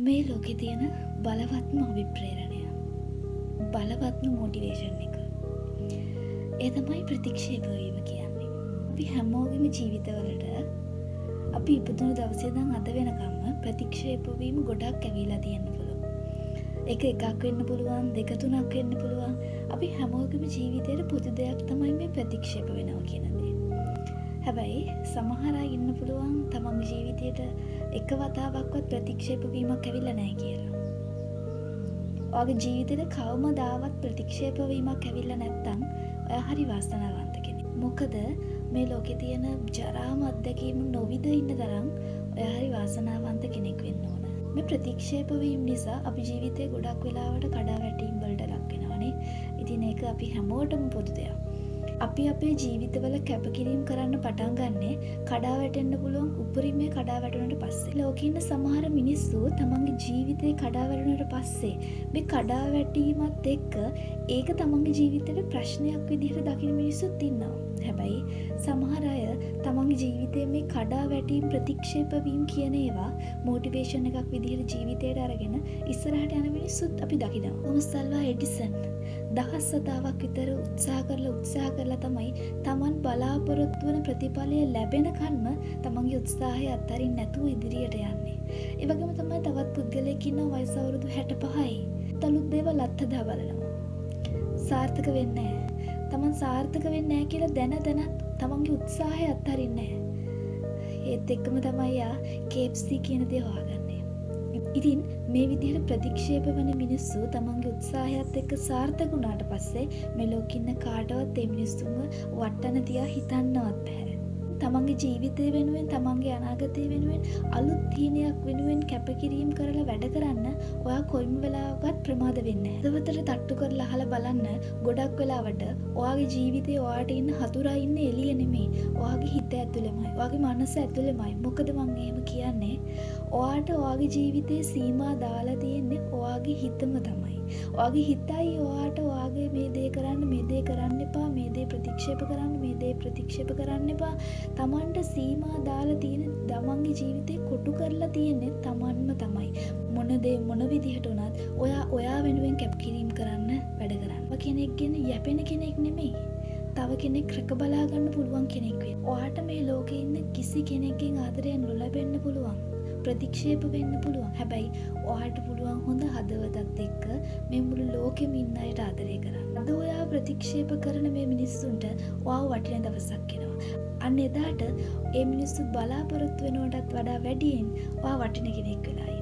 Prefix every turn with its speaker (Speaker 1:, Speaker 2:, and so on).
Speaker 1: මේ ලෝකේ තියෙන බලවත්ම අභිප්‍රේරණය, බලවත්ම මොටිවේෂන් එක, ඒ තමයි ප්‍රතික්ෂේප වීම කියන්නේ. අපි හැමෝගෙම ජීවිතවලට අපි ඉපදුණු දවසේ ඉඳන් අද වෙනකම්ම ප්‍රතික්ෂේප වීම ගොඩක් ඇවිල්ලා තියෙන්න පුළුවන්. ඒක එකක් වෙන්න පුළුවන්, දෙක තුනක් වෙන්න පුළුවන්. අපි හැමෝගෙම ජීවිතේට පොදු දෙයක් තමයි මේ ප්‍රතික්ෂේප වෙනවා කියන දේ. හැබැයි සමහර අය ඉන්න පුළුවන් තමන්ගේ ජීවිතේට එක වතාවක්වත් ප්‍රතික්ෂේප වීමක් ඇවිල්ලා නැහැ කියලා. ඔයාගේ ජීවිතේට කවමදාවත් ප්‍රතික්ෂේප වීමක් ඇවිල්ලා නැත්තම් ඔයා හරි වාසනාවන්ත කෙනෙක්. මොකද මේ ලෝකේ තියෙන ජරාම අත්දැකීම් නොවිඳ ඉන්න තරම් ඔයා හරි වාසනාවන්ත කෙනෙක් වෙන්න ඕන. මේ ප්‍රතික්ෂේප වීම නිසා අපි ජීවිතේ ගොඩක් වෙලාවට කඩාවැටීම් වලට ලක් වෙනවනේ. ඉතින් ඒක අපි හැමෝටම පොදු දෙයක්. අපි අපේ ජීවිතවල කැපකිරීම කරන්න පටන් ගන්නේ කඩා වැටෙන්න පුළුවන් උපරිමය කඩා වැටුණට පස්සේ. ලෝකේ ඉන්න සමහර මිනිස්සු තමන්ගේ ජීවිතේ කඩා වැටුණට පස්සේ මේ කඩා වැටීමත් එක්ක ඒක තමන්ගේ ජීවිතේට ප්‍රශ්නයක් විදිහට දකින මිනිස්සුත් ඉන්නවා. හැබැයි සමහර අය තමන්ගේ ජීවිතේ මේ කඩා වැටීම් ප්‍රතික්ෂේප වීම් කියන ඒවා මොටිවේෂන් එකක් විදිහට ජීවිතේට අරගෙන ඉස්සරහට යන මිනිස්සුත් අපි දකිනවා. තෝමස් අල්වා එඩිසන් දහස් වතාවක් විතර උත්සාහ කරලා උත්සාහ කරලා තමයි තමන් බලාපොරොත්තු වන ප්‍රතිඵලය ලැබෙනකන්ම තමන්ගේ උත්සාහය අත්හරින්න නැතුව ඉදිරියට යන්නේ. ඒ වගේම තමයි තවත් පුද්ගලයෙක් ඉන්නවා වයස අවුරුදු 65යි. අලුත් දේවල් අත්හදා බලනවා. සාර්ථක වෙන්නේ නැහැ. තමන් සාර්ථක වෙන්නේ නැහැ කියලා දැන දැනත් තමන්ගේ උත්සාහය අත්හරින්නේ නැහැ. ඒත් එක්කම තමයි යා KFC කියන දේ හොයාගන්නේ. ඉතින් මේ විදිහට ප්‍රතික්ෂේප වන මිනිස්සු තමන්ගේ උත්සාහයත් එක්ක සාර්ථක වුණාට පස්සේ මේ ලෝකෙ ඉන්න කාටවත් ඒ මිනිස්සුන්ව වට්ටන තියා හිතන්නවත් බැහැ. තමන්ගේ ජීවිතය වෙනුවෙන්, තමන්ගේ අනාගතය වෙනුවෙන්, අලුත් හීනයක් වෙනුවෙන් කැපකිරීම කරලා වැඩ කරන්න ඔයා කොයිම වෙලාවකවත් ප්‍රමාද වෙන්නේ නැහැ. හදවතට තට්ටු කරලා අහලා බලන්න, ගොඩක් වෙලාවට ඔයාගේ ජීවිතේ ඔයාට ඉන්න හතුරා ඉන්නේ එළිය නෙමෙයි, ඔයාගේ හිත ඇතුළෙමයි, ඔයාගේ මනස ඇතුළෙමයි. මොකද මං එහෙම කියන්නේ? ඔයාට ඔයාගේ ජීවිතේ සීමා දාලා තියෙන්නේ ඔයාගේ හිතම තමයි. ඔයාගේ හිතයි ඔයාට ඔයාගේ මේ දේ කරන්න, මේ දේ කරන්න එපා, මේ දේ ප්‍රතික්ෂේප කරන්න, මේ දේ ප්‍රතික්ෂේප කරන්න එපා. තමන්ට සීමා දාලා තියෙන, තමන්ගේ ජීවිතේ කොටු කරලා තියෙන්නේ තමන්ම තමයි. මොන දේ මොන විදිහට වුණත් ඔයා ඔයා වෙනුවෙන් කැපකිරීම කරන්න වැඩ කරන්න. ඔයා කෙනෙක් ගැන යැපෙන කෙනෙක් නෙමෙයි, තව කෙනෙක් රැක බලා ගන්න පුළුවන් කෙනෙක් වෙන්න. ඔයාට මේ ලෝකේ ඉන්න කිසි කෙනෙක්ගෙන් ආදරය නොලැබෙන්න පුළුවන්, ප්‍රතික්ෂේප වෙන්න පුළුවන්. හැබැයි ඔයාට පුළුවන් හොඳ හදවතත් එක්ක මේ මුළු ලෝකෙම ඉන්න අයට ආදරය කරන්න. අද ඔයා ප්‍රතික්ෂේප කරන මේ මිනිස්සුන්ට ඔයාව වටින දවසක් එනවා. අන්න එදාට ඒ මිනිස්සු බලාපොරොත්තු වෙනවටත් වඩා වැඩියෙන් ඔයා වටින කෙනෙක් වෙලා ඉන්නවා.